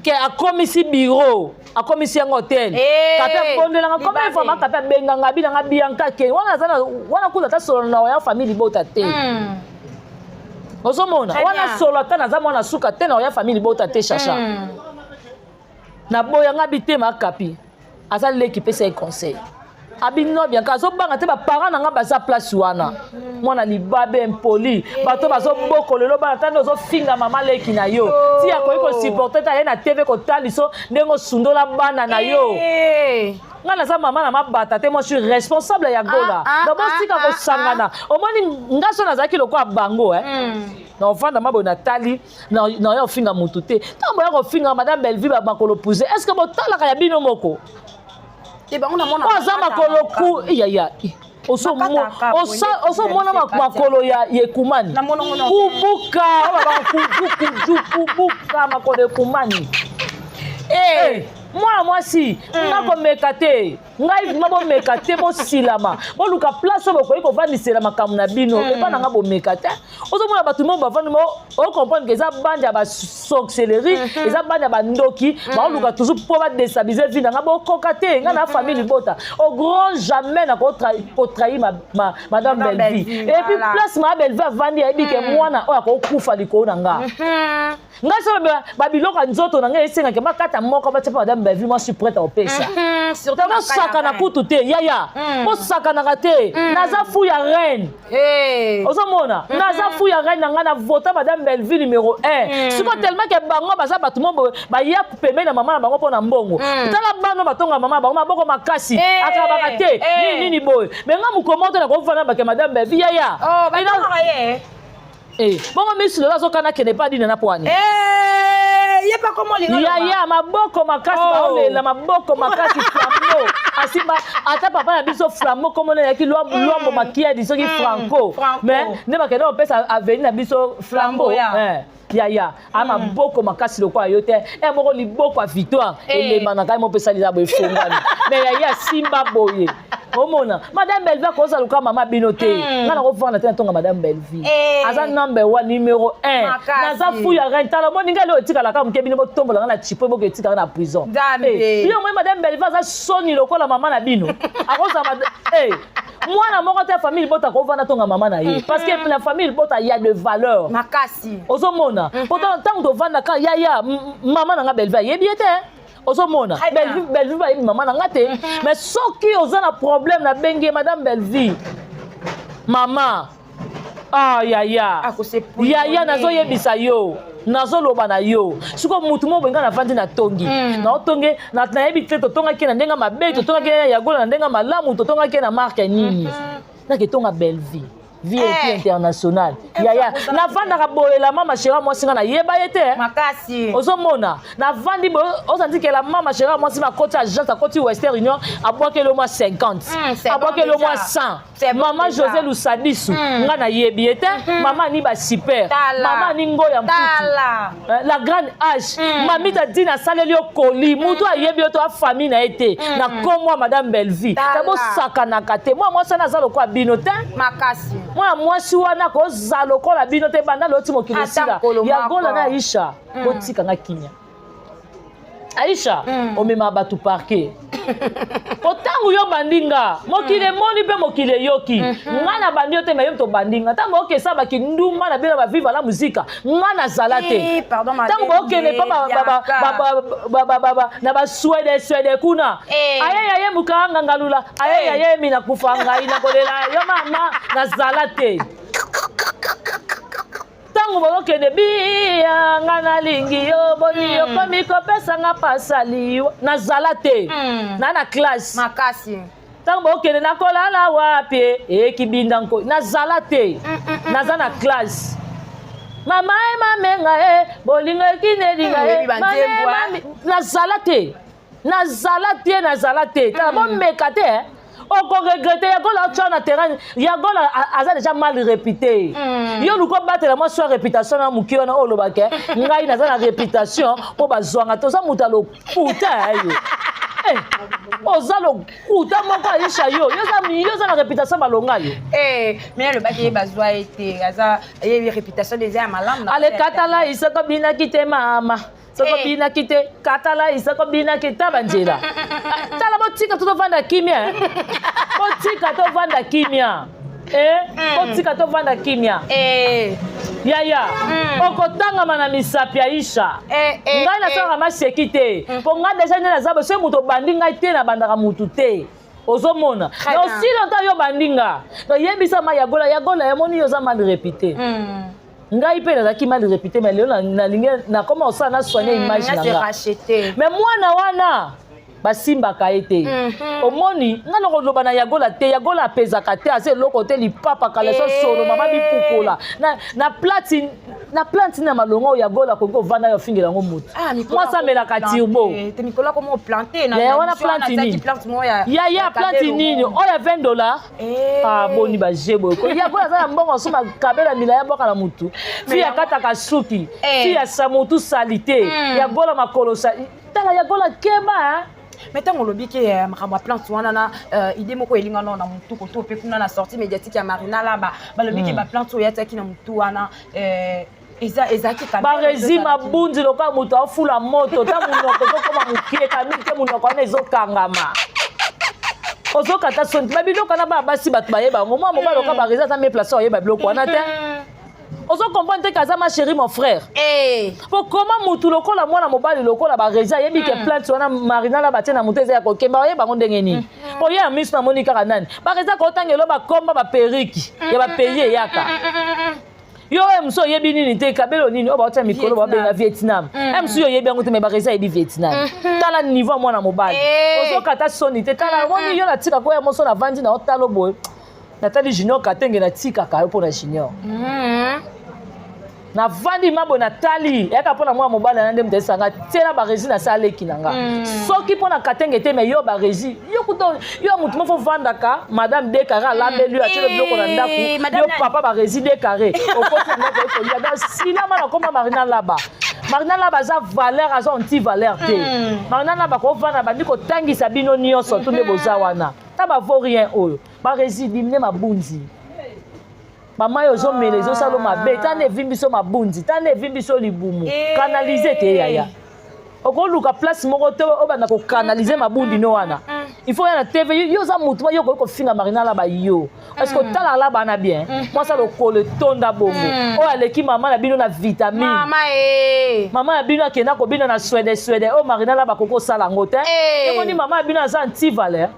ke akomisi bureau, akomisi yango hotel. Kapi abondelanga combien de fois? Ma Kapi abenganga abinanga Bianca ke wana aza wana kuta ata solo na oya famille libota te. Ozomona wana solo, ata naza mwana suka te na oya famille libota te. Chacha, naboyanga bitema. Kapi aza leki, pesa ye conseil. Abi no, Bianca azobanga te, baparent na nga baza place wana. Mwana libabe, impoli, bato bazobokola lelo bana tandi, ozofinga mama leki na yo. Ti akoki kosupporter te, aye na TV kotaliso ndenge osundola bana na yo. Ngai naza mama na mabata te, moi je suis responsable ya Gola. Donc botika kosangana. Omoni nga so nazalaki lokola bango, na ovanda maboye, natali na ofinga motu te. Ntango boya kofinga madame Bellevue makolo puse, est ce que botalaka ya bino moko? Te, bango namona. Oyo aza makolo ku yaya. Osomona makolo ya ekumani kubuka, kujukuju kubuka makolo ekumani. Eh, mwana mwasi, nga komeka te. Ngai vraiment, bomeka te, bosilama, boluka place oyo bokoki kovandisela makambo na bino. Epa na nga bomeka te. Ozomona bato mo bavandi, ocomprendre ke eza bande ya basorcellerie, eza bande ya bandoki, baoluka toujours mpo badéstabiliser vie na nga. Bokoka te. Nga na famille libota, au grand jamais na kotrahir madame Bellevie. Et puis place ma Bellevie avandi, ayebi ke mwana oyo akokufa likolo na nga. Ngai so babiloko ya nzoto na ngai esengaki bakata moko batia mpe madame Bellevie, moi suis prête à opesa. Bosakana kutu te, yaya, bosakanaka te. Naza fou ya reine, ozomona, naza fou ya reine na ngai. Na vota madame Bellevie numéro 1. Sikoyo tellement ke bango baza bato mo baya pembeni na mama na bango mpo na mbongo. Tala bano batonga mama na bango maboko makasi, akabaka te nini nini boye. Mais nga mokoma te, nakovanda bake madame Bellevie, yaya. Bongo misu lelo azokana kende pa dina na pwani. Yaya, maboko makasi, baolela maboko makasi. Flambeau asimba ata papa na biso Flambeau, komona eyaki Lwambo Makiadi, soki Franco, mais nde bakende kopesa aveni na biso Flambeau. Yaya, a maboko makasi lokola yo te. E moko liboko ya victoire elembanaka ye mopesa liza boye, efongwami. Mais yaya, simba boye, omona madame Bellevie akozala lokola mama bino te. Nga nakovanda te, natonga madame Bellevie, aza number one, numéro 1. Naza fou ya reine. Tala, omoni ngai lelo etikalaka moke, bino botombola nga na chipo, boke etikaka na prison. Bino omoni madame Bellevie aza soni lokola mama na bino. Akozala mwana moko te ya famille libota kovanda tonga mama na ye, parce que na famille libota ya de valeur. Makasi. Ozomona, pourtant ntango tovandaka, yaya, mama na nga Bellevie ayebi ye te. Ozomona, Bellevie bayebi mama na nga te. Mais soki oza na problème, nabengi ye madame Bellevie, mama. Ah yaya, yaya, nazoyebisa yo, nazoloba na yo sikoyo, mutu moko boye, ngai navandi na tongi, naotonge, nayebi te totongaki na ndenge mabe, totongaki na yagola na ndenge malamu, totongaki na marke nini, naketonga Bellevie VIP international. Yaya, navandaka boyela mama shera mwasi, nga nayeba ye te. Makasi. Ozomona, navandi boye, ozandikela mama shera mwasi, makoti agence, akoti Western Union, abwakeli mwa 50, abwakeli mwa 100. Mama José Lusadisu, nga nayebi ye te. Mama ani basuper, mama ani ngoya mputu, la grande h, mamita dine asaleli yo koli, mutu ayebi yo to afamille na ye te, na kombo ya madame Bellevie. Ta bosakanaka te. Mwana mwasi wana aza lokola bino te. Makasi. Mwana mwasi wana kozala lokola bino te. Banda loti mokili esila, ya Gola na Aisha, botikanga kimia. Aisha, omema bato parquet po ntango yo bandi nga, mokili emoni mpe mokili eyoki. Nga na bandi yo te, me yo moto bandi nga. Ntango okesa bakindumba na bino, baviva la muzika, nga nazala te. Ntango bookende mpa na baswede swede kuna, aye yaye mokanga ngalula, aye yaye mina kufa, ngai nakolela yo mama, nazala te. Ntango bokokende biya, nga nalingi yo, boni yokomi kopesanga pasali, nazala te, na classe. Makasi. Ntango bokende nakolala wapi, ekibinda nkoi, nazala te, naza na classe. Mama e mamenga e bolingo ekinelinga e, nazala te, nazala te, nazala te. Tala, bomeka te, okoregretter. Yagola otya na terrain, Yagola aza déjà mal réputé. Yo luka obatela mwa swa réputation na moke wana oyo olobake ngai naza na réputation mpo bazwanga te. Oza moto ya lokuta yo, oza lokuta moko. Aisha, yo yo oza na réputation, balonga yo. Mais alobaki ye bazwa ye te, aza ye réputation déjà ya malamu. Ale katala isoko binaki te, mama soko binaki te, katala isoko binaki ta banzela. Tala, botika to tovanda kimia, botika tovanda kimia, botika tovanda kimia. Yaya, okotangama na misapi. Aisha, ngai nasalaka maseki te, mpo ngai déjà nde naza boye. Soki moto obandi ngai te, nabandaka mutu te. Ozomona, mais aussi longtemps yo bandi nga, donc yebisa ma Yagola, Yagola yamoni yo oza mal réputé. Ngai mpe nazalaki mal réputé, mais lelo nalingi nakoma kosala na soigne image na nga. Mais mwana wana Basimbaka ye te. Omoni nga na koloba na Yagola te. Yagola apezaka te, aza eloko te, lipapa kala so solo mama bipukola na plati na plante na malongo oyo Yagola akoki kovanda yo afingela yango motu. Mwasi amelaka turbo. Yaya wana plante nini? Yaya, plante nini oyo ya 20 $? Ah, boni baje boye ko? Yagola aza na mbongo asomba kabela mila ya bwaka na mutu fi akataka suki fi ya motu saleté. Yagola makolo tala Yagola keba. Mais ntango olobi ke makambo ya plante wana na idée moko elinga nao na motu koto mpe kuna na sortie médiatique ya Marina Laba, balobi ke baplante oyo atiaki na motu wana ezalaki Baresi mabunzi lokola moto afula moto ta monoko ezokoma mokie kamili te, monoko wana ezokangama, ozokata soni. Babiloko wana bana basi bato bayeba yango. Mwa mobali oka baresi aza mieux placé oyeba biloko wana te. Ozo comprendre te kaza ma chérie, mon frère, po koma mutu lokola mwana mobali lokola Baresi ayebi ke plante wana Marina na batie na motu eza ya kokemba, oyeba yango ndenge nini? Po ye ya miso namoni kaka nani Baresi akotanga elo bakomba baperruque ya bapays eyaka yo oyo mosu oyebi nini te, kabelo nini oyo baotia mikolo babenga Vietnam e mosu yo oyebi yango te. Me Baresi ayebi Vietnam. Tala niveau ya mwana mobali, ozokata soni te. Tala, omoni yo natika koya moso navandi na otala boye, natali Junior Katenge, natikaka yo mpo na Junior. Navandi mabo natali eyaka mpo na mwana mobali na nde moto esanga tiela Baresi na saleki na nga soki mpo na Katenge te. Me yo Baresi, yo kuta yo motu moko ovandaka madame de carré alambeli yo, atiele biloko na ndako. Yo papa Baresi de carré okoti na ndako ekolia. Donc silama na komba Marina Laba. Marina Laba aza valeur, aza anti valeur te. Marina Laba kovanda bandi kotangisa bino nyonso tu nde boza wana ta bavaurien oyo. Baresi dimine mabunzi, bamai ozomela ezosala mabe. Tanda evimbi biso mabunzi, tanda evimbi biso libumu. Canalise te yaya, okoluka place moko te obanda kocanaliser mabundi no wana. Il faut ya na TV. Yo oza motu yo okoki kofinga Marina Laba yo. Est ce que otala Laba na bien? Mwasi lokolo etonda bongo oyo aleki mama na bino na vitamine. Mama na bino akenda kobina na Swede Swede oyo Marina Laba akoki kosala yango te. Emoni mama na bino aza anti valeur.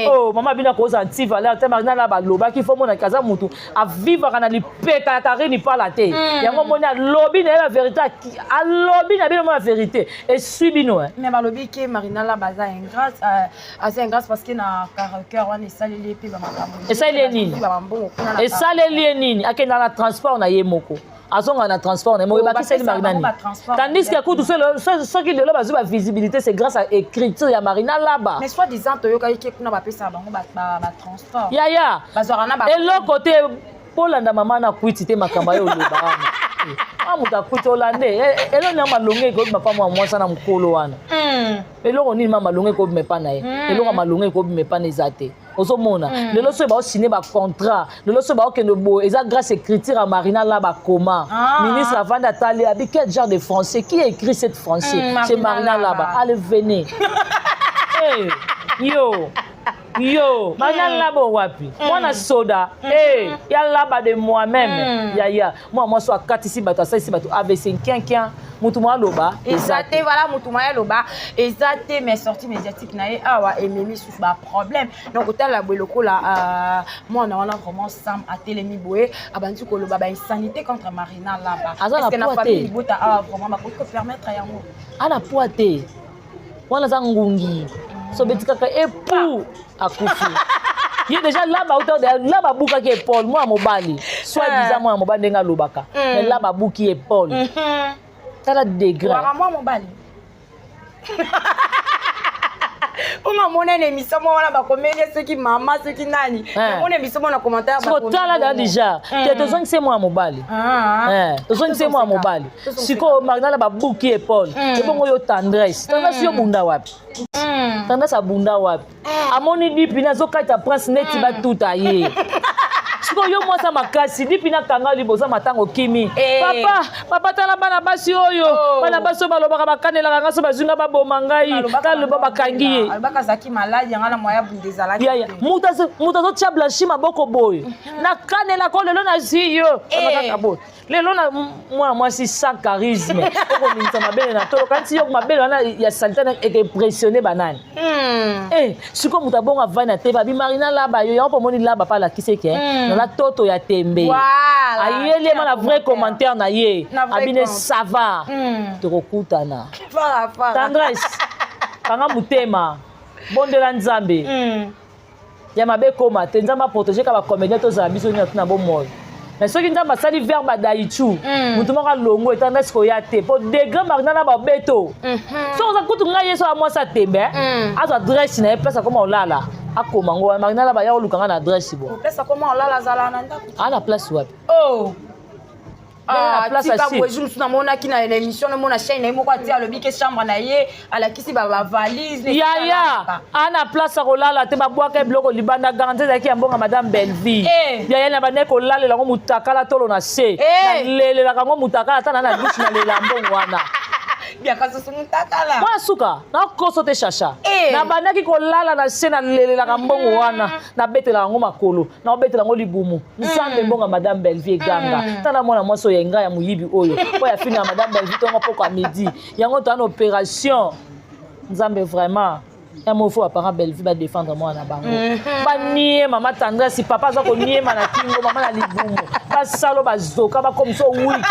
Oh, mama bino akoza anti valeur te. Marina Laba alobaki fo monaki aza motu avivaka na lipeka ya Karini Pala te. Yango moni alobi na ye la vérité, alobi na bino mo la vérité esui bino. Mais balobi ke Marina Laba aza ingrate, aza ingrate parce que na cœur wana esaleli ye mpe bamakambo. Esaleli ye nini? Esaleli ye nini? Akenda na transport na ye moko, azonga na transport na ye moko, ebakiseli Marina nini? Tandis que kutu soki lelo bazwi bavisibilité, c'est grâce à écriture ya Marina Laba. Mais soit disant toyokaki ke kuna bapesaka bango batransport. Yaya, eloko te. Polanda mama na kwiti te, makambo ayo oloba wana a moto akwiti olande eloko nini malongo ekobima pa mwa mwasi na mokolo wana? Eloko nini ma malongo ekobima epa na ye? Eloko ya malongo ekobima epa na eza te. Ozomona lelo soki baosine bacontrat, lelo soki baokende boye, eza grâce écriture ya Marina Laba. Koma ministre avandi atali abi: "Quel genre de français? Qui a écrit cette français?" C'est Marina Laba. Allez, venez. Hey, yo yo Marina Laba wapi? Mwana soda hey, ya Laba de moi-même. Yaya, mwana mwasi akatisi bato, asalisi bato AVC nkiankia. Mutu mwa aloba eza te. Voilà, mutu mwa aloba eza te. Mais sortie médiatique na ye awa ememi susu baproblème. Donc otala boye lokola mwana wana vraiment Sam atelemi boye, abandi koloba bainsanité contre Marina Laba. Aza na famille libota awa vraiment bakoki kopermettre yango? Ana poids te wana, aza ngungi. So beti kaka epu akufi ye déjà. Laba uta Laba abukaki épaule mwana mobali, soit disant mwana mobali ndenge alobaka, mais Laba abuki épaule. Tala degré. Mwa mobali mpo mona na émission moko wana bakomeli soki mama soki nani, namona émission moko na commentaire. Tala da déjà te, tozongisi mwana mobali, tozongisi mwana mobali. Sikoyo Marina babuki épaule, ebongo yo Tendresse, Tendresse yo bunda wapi? Tendresse abunda wapi? Amoni dipina azokata prince neti batuta ye. Sikoyo yo mwasa makasi, dipina akanga liboso matango kimi. Papa, papa, tala bana basi oyo, bana basi oyo balobaka bakanelaka nga so bazwi nga baboma ngai. Taloba bakangi ye. Moto azotia blanchi maboko boye, nakanelako lelo nazwi yo kaka boye. Lelo na mwana mwasi sans charisme okomimisa mabele na tolo, kanisi yo mabele wana ya salite ekeimpressionne banani? Sikoyo moto abongo avandi na te, babi Marina Laba yo yango mpo omoni Laba mpe alakisi eke nala toto ya tembe, ayeli ye ma na vrai commentaire na ye abine. Ça va, tokokutana Tendresse. Kanga motema, bondela Nzambe. Ya mabe ekóma te, Nzambe aprotege ka bacomédien, tozala biso nyonso na bomoi. Mais soki Nzambe asali verbe adaichu, motu moko alongo etanda sikoya te, po degré Marina na babeto. Soki oza kutu ngai ye so ya mwasi atembe, azwa adresse na ye, place akoma olala, akoma ngo wana. Marina na baya koluka nga na adresse bo. Place akoma olala, azala na ndako. Aa na place wapi? Oh. Na Ah, place tika assis. boye, jour mosusu namonaki na émission, namona chaîne na ye moko atie, alobi ke chambre na ye, alakisi bavalise. Yaya, ana place ya kolala te, babwaka ye biloko libanda. Garanti ezalaki ya mbongo madame Bellevie. Yaya, na bandaki kolalela yango mutakala, tolo na se. Nalelelaka yango mutakala, ata na douche nalela mbongo wana. Biaka susu mutakala. Mwana suka nakoso te, Shasha. Nabandaki kolala na se, nalelelaka mbongo wana, nabetelaka yango makolo, naobetela yango libumu. Nzambe, mbongo ya madame Bellevie eganga. Tala mwana mwasi oyo ya ngai ya moyibi oyo, oyo afinga madame Bellevie ntongo poko ya midi. Yango toza na opération. Nzambe, vraiment, ya mofo, baparent Bellevie badéfendre mwana na bango. Banie mama Tendresse, papa aza koniema na kingo, mama na libumu, basalo bazoka bakomisa 8.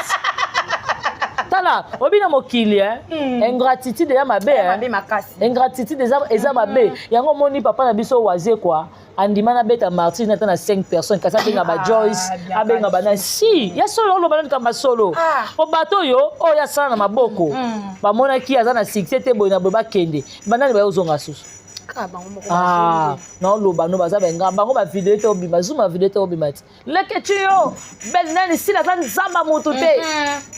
Tala, obi na mokili, eh? Ingratitude ya mabe, eh? Mabe makasi. Ingratitude eza mabe. Yango omoni papa na biso waze kwa andima nabeta martyr ata na 5 personnes, kasi abenga ba Joyce, abenga bana si ya solo, oloba na likambo ya solo. Po bato oyo oyo asala na maboko bamonaki aza na succès te, boye na boye, bakende banani, bayozonga susu. Kaka bango moko. Ah, naoloba no, baza benga bango bavideo te, obima zuma video te, obima ti lekeci yo bel nani sila aza nzamba motu te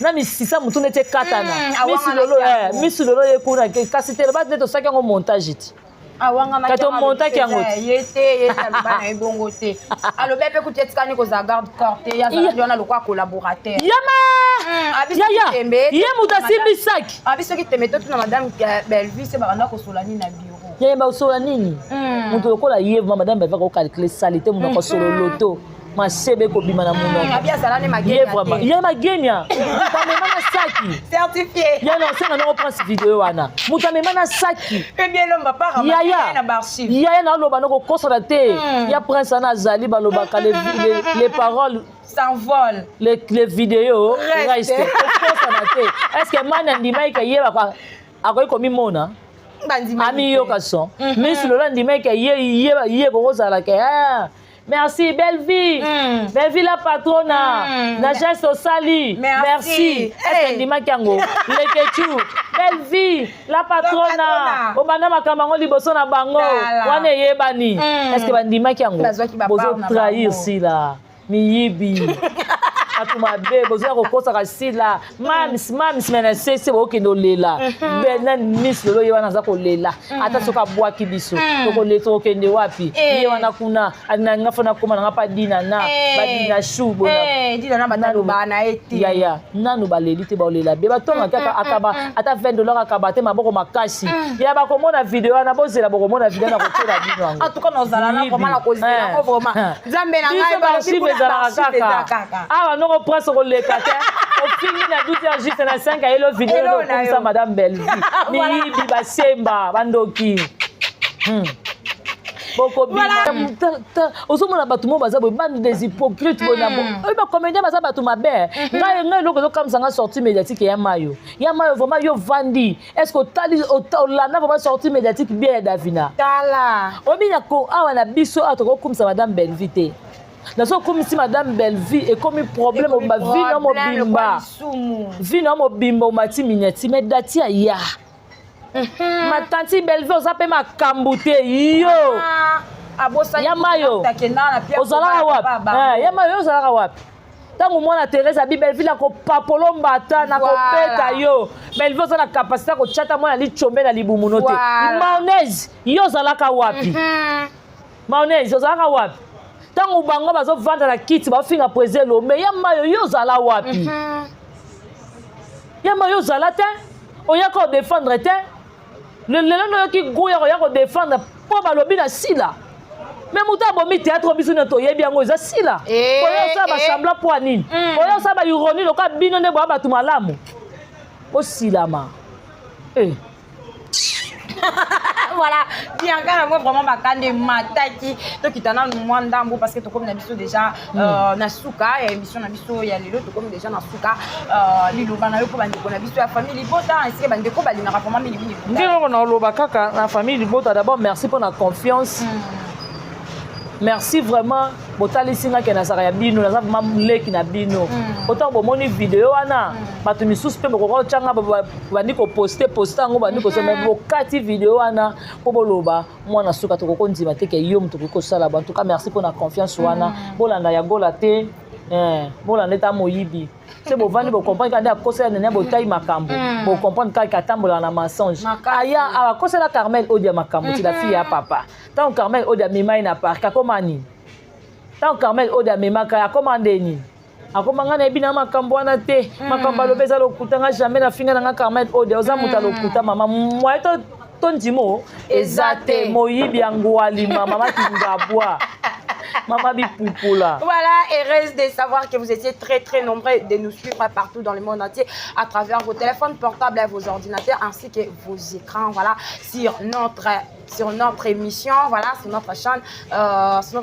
na misisa motu neti ekatana. Misi lolo, Awanganaki yango. Misi lolo ye kuna kasi te, loba nde tosaki yango montage ti. Awanganaki. Kato montaki yango te. Ye te, ye te, aloba na ye bongo te. Alobi mpe kutu etikani kozala garde corps te, ye azalaki wana lokola collaborateur. Yama. Abi yaya soki tembe, ye moto asimbi saki. Abi soki tembe, totuna madame Bellevue se bakanda kosola nini na bureau. Yaya, bakosola nini? Moto lokola ye vraiment, madame Bellevue akocalcule sali te, monoko solo loto masebe ekobima na monoko. Abi azala ne ye magenia vraiment te. Ye magenia, moto amema na saki. Certifié. Ye na osenga ndongo Prince video wana, moto amema na saki. Mpe bien elomba para yaya na baarchive. Yaya, naoloba nokokosana te. Ya Prince wana azali, balobaka les paroles s'envole. Les vidéos Reste. reste. Okosana te. Est ce que mani andimaki ke ye akoki komimona? Bandima. Amiyoka son misu lolo, andimaki ke ye kokozala ke ah, merci Belle Vie, Belle Vie la patrona, na geste osali. Merci. Merci. Est ce Hey. andimaki yango lekechu Belle Vie la patrona, patrona. obanda makambo yango liboso na bango. Tala. Wana eyebani. Est ce que bandimaki yango? Bazwaki bapart na Bozotrahir bango. Sila, miyibi, bato mabe, bozoya kokosaka Sila mams mams me na sese bokokende olela benani miss lelo. Ye wana aza kolela, ata soki abwaki biso, tokokende wapi? Ye wana kuna nga fo nakóma nanga mpa dina na badina shu. Dina na batalobaka na ye te. Yaya, nanu baleli te, baolela be batongaki akaba ata 20 dollar, akaba te, maboko makasi ya bakomona video wana. Bozela, bokomona video na kotiela bino yango. En tout cas, nozala na vraiment na kozela yango vraiment. Nzambe na ngai, balobi biso kuna ezalaka baarchive eza kaka kaka. Awa noko Prince koleka te, ofingi na 12 heures juste na 5 ayelo video. Elo na okomisa yo. madame Bellevue miyibi, basemba, bandoki. Bokobima. Ozomona bato mo baza boye, bande des hypocrites boye na oyo bacomédien baza bato mabe. Ngai eloko ezokamwisa nga, sortie médiatique ya Mayo, ya Mayo vraiment, yo vandi, est ce que otali, olanda vraiment sortie médiatique bien ya Davina? Tala. Oyebi na awa na biso awa tokokumisa madame Bellevue te. Nazokumisi madame Bellevue, ekomi problème. Ekomi ba vie na problème, mobimba. lokola lisumu. Vie na mobimba, omati miniati mais dati aya. Matanti Bellevue, oza mpe makambo te yo. Ah, abosani. Ya Mayo. Akenda na Pierre. Ozalaka Koba, wapi? bango. Ya Mayo, yo ozalaka wapi ntango mwana Therese abi Bellevue nakopapolo mbata, nakobeta yo? Bellevue oza na capacité ya kotiata mwana lichombe na libumu no te. Mayonnaise, yo ozalaka wapi? Mayonnaise, ozalaka wapi ntango bango bazovanda na kiti, baofinga président Elombe? Ya Mayo, yo ozala wapi? Ya Mayo, ozala te, oyaka odéfendre te. Lelo noyoki gu ya koya kodéfendre mpo balobi na Sila. Mais moto abomi théâtre, biso nyonso toyebi yango, eza Sila. Oyo osala basemblant mpo ya nini? Oyo osala baironie lokola bino nde boya bato malamu, osilama. Voilà, Bianca na moi vraiment bakande mataki. Tokita nanu mwa ndambo parce que tokomi na biso déjà na suka ya émission na biso ya lelo, tokomi déjà na suka. Liloba na yo mpo bandeko na biso ya famille libota, esike bandeko balingaka vraiment mingimingi. Ndenge moko naoloba kaka na famille libota, d'abord merci mpo na confiance. Merci vraiment, botalisi nga ke nazalaka ya bino, naza vraiment leki na bino. Otango bomoni video wana, bato misusu mpe bokoka otyanga, bandi koposte poste yango, bandi kosema bokati video wana mpo boloba mwana suka. Tokoki kondima te ke yo moto okoki kosala bo. En tout cas, merci mpo na confiance wana. Bolanda ya gola te, bolanda ete amoyibi se bovandi, bocomprendre kaka nde akosela nene, botai makambo, bocomprendre kaka atambolaka na mensonge. Aya awa akosela Carmel Odia makambo ti la fille ya papa. Ntango Carmel Odia amema ye na parc, akoma nini? Ntango Carmel Odia amemaka ye, akoma nde nini? Akoma ngai nayebi na makambo wana te, makambo alobi eza lokuta, nga jamais nafinga na nga Carmel Odia. Oza moto alokuta, mama moye to ndimo eza te, moyibi ya ngwalima, mama kingabwa, mama bipupula. Voilà, heureuse de savoir que vous étiez très très nombreux de nous suivre partout dans le monde entier à travers vos téléphones portables et vos ordinateurs ainsi que vos écrans. Voilà, sur notre émission, voilà, sur notre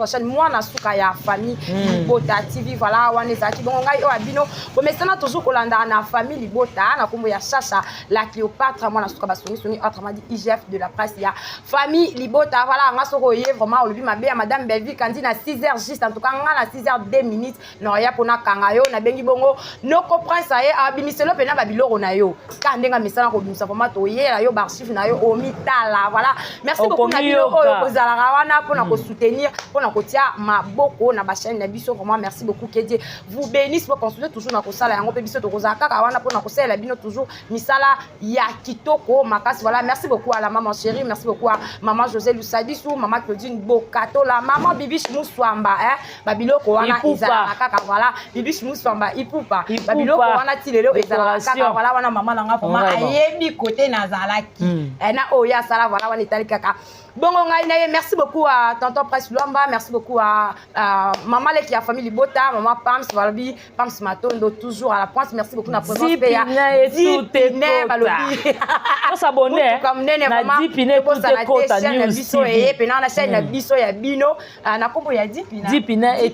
chaîne Mwana Suka ya famille Libota TV. Voilà, wana ezalaki bongo ngai oyo abino bomesana toujours kolanda na famille Libota na kombo ya Chacha la Cléopâtre, mwana suka basongisongi, autrement dit IGF de la presse ya famille Libota. Voilà, nga soko oye vraiment olobi mabe ya madame Bellevue Kandi na 6 heures juste, en tout cas nga na 6 heures 2 minutes na oya mpona kanga yo. Nabengi bongo noko Prince, aye abimiselo mpena babiloko na yo ka ndenge amesana kobimisa. Vraiment toyela yo baarchive na yo, omitala. Voilà, merci beaucoup na bino oyo kozalaka wana mpona kosoutenir, mpona kotia maboko na bachaîne na biso. Vraiment merci beaucoup, que Dieu vous bénisse. Bocontinue toujours na kosala yango mpe biso tokozala kaka wana mpona kosalela bino toujours misala ya kitoko makasi. Voilà, merci beaucoup à la maman chérie, merci beaucoup à maman José Lusadisu, maman Claudine Bokatola, maman Bibiche Muswamba, hein, babiloko wana ezalaka kaka. Voilà, Bibiche Muswamba Ipupa, babiloko wana ti lelo ezalaka kaka. Voilà, wana mama nanga vraiment ayebi kote nazalaki na oyo asala. Voilà, wana etali kaka bongo ngai na ye. Merci beaucoup à tonton Presse Luamba, merci beaucoup à maman leki ya famille Libota, maman Pams, balobi Pams Matondo, toujours à la pointe. Merci beaucoup na présence mpe ya Dipine, balobi s'abonner na Dipine. Tout chaîne na biso eye pena na chaîne na biso ya bino na kombo ya Dipina. Dipina et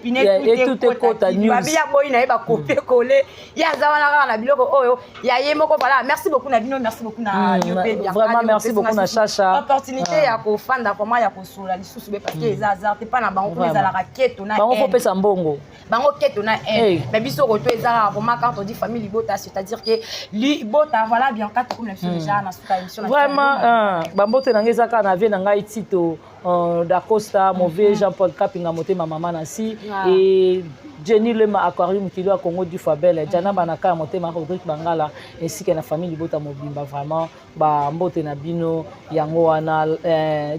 Ekota News. Babi ya boyi na ye bacopier coller, ye aza wana kaka na biloko oyo ya ye moko. Voilà, merci beaucoup na bino, merci beaucoup na yo mpe. Vraiment merci beaucoup na Chacha. Opportunité ya kofanda vraiment, ya kosola lisusu be, parce que eza hasard te mpa na bango kuna, ezalaka keto na bango, kopesa mbongo. Bango keto na haine, mais biso koto ezalaka vraiment. Quand on dit famille libota, c'est-à-dire que libota. Voilà, Bianca, tokomi na biso déjà na suka émission. Vraiment bambote na ngai eza kaka na vie na ngai Tito Dacosta, mauvais Jean-Paul Kapinga, motema mama na si et Jenny Lema Aquarium Kilo ya Congo du Fabel Jana Banaka ya motema Rodrigue Bangala, ainsi que na famille libota mobimba. Vraiment bambote na bino yango wana,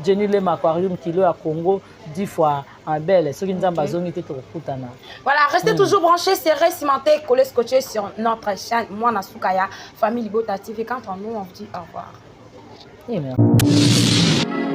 Jenny Lema Aquarium Kilo ya Congo 10 fois en belle. Soki Nzambe azongi te, tokokutana. Voilà, restez toujours branchés, serrés, cimentés, collés, scotchés sur notre chaîne Mwana Sukaya, Famille Libota TV. Quant à nous, on vous dit au revoir. Eh, merci.